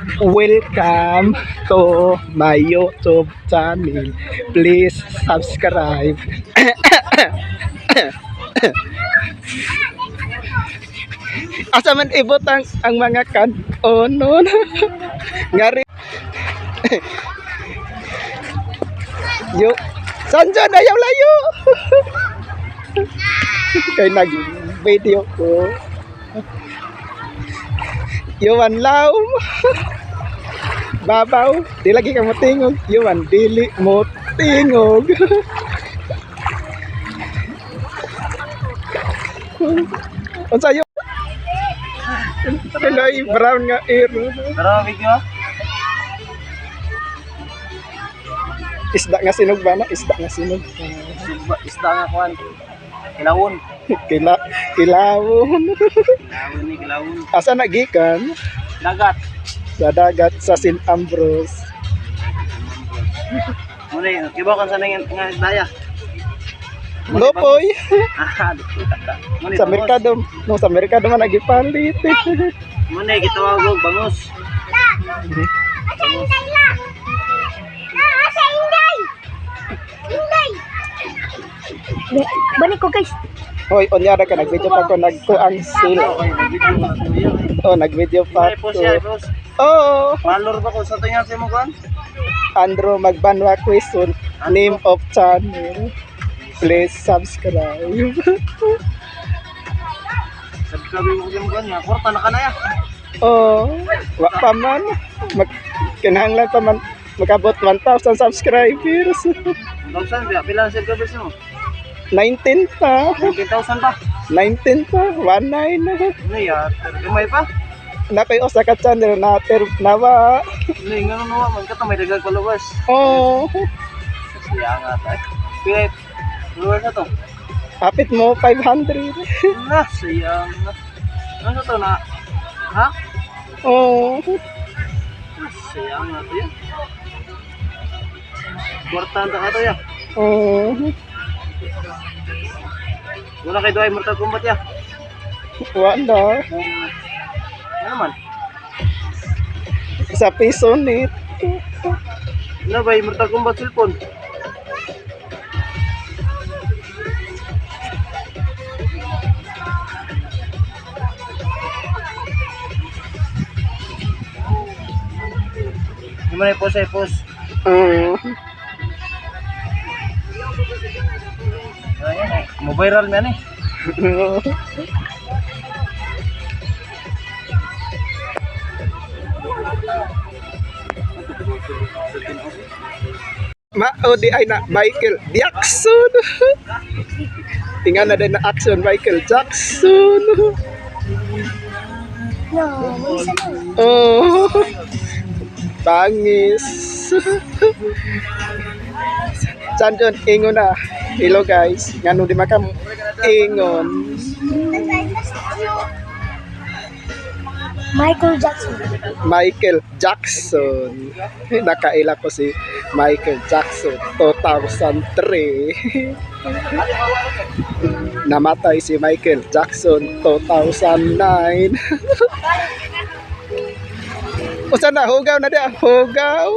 Welcome to my YouTube channel. Please subscribe. Asa man ibutang ang mga kanonon? Ngari. Yo. Sanjan, ayaw layo. Kay nag-video ko. Yuan law. Babaw, di lagi ka motingog. Yuan dili mo tingog. Unsa yo? Pilay brown nga iro. Tara, video. Isda nga sinog ba na? Isda nga sinog. Isda nga kuan. Kilawon. Kila kilawon. Kilawon ni kilawon. Asa na gikan? Dagat. Sa dagat sa St. Ambrose. Muna, kibaw kan sa nang nga isda ya. Lopoy. Ah, muna. Sa merkado, no, sa merkado man nagipalit. Muna gitawag og bangus. Asa inday la? Na, asa inday? Inday! Balik ko, guys. Hoy, unya ra ka, nag-video pa ko, nagkuang sila. Okay, nag-video na kuya. Oh, nag-video pa Ay, post siya, ko. post. Oh, Follower ba ko sa tingan sa mo kuan? Andrew Magbanwa Quezon, name of channel. Please subscribe. Subscribe mo sa mo kuan nga kwarta na kanaya. Oh, wa pa man. Mag kinahanglan pa man makabot 1,000 subscribers. 1,000 ba? Pila ang subscribers mo? 19 pa. 19,000 pa. 19 pa. 19. Ano ya? Gamay pa. Napay usa ka channel na ter nawa. Ano nga no man ka may daghang followers. Oh, Siya nga ta. Pila followers na to? hapit mo 500. Na, siya nga. Ano sa to na? Ha? Oh, Siya nga to ya. Kwarta ta ka to ya. Oh. Wala kay duhay Mortal Kombat ya. Wala. Ano man? Sa piso nit. Ano ba yung Mortal Kombat cellphone? Hindi mo na i-post, i-post. Oh. Ayan eh. Mo-viral man eh. Mao di ay na Michael Jackson. Tinga na din na action Michael Jackson. No, may isa na. Oh. Bangis. Chandon, ingon na. Hello guys. Ngano di maka ingon. Michael Jackson. Michael Jackson. Nakaila ko si Michael Jackson 2003. Namatay si Michael Jackson 2009. Usa na hugaw na dia, hugaw.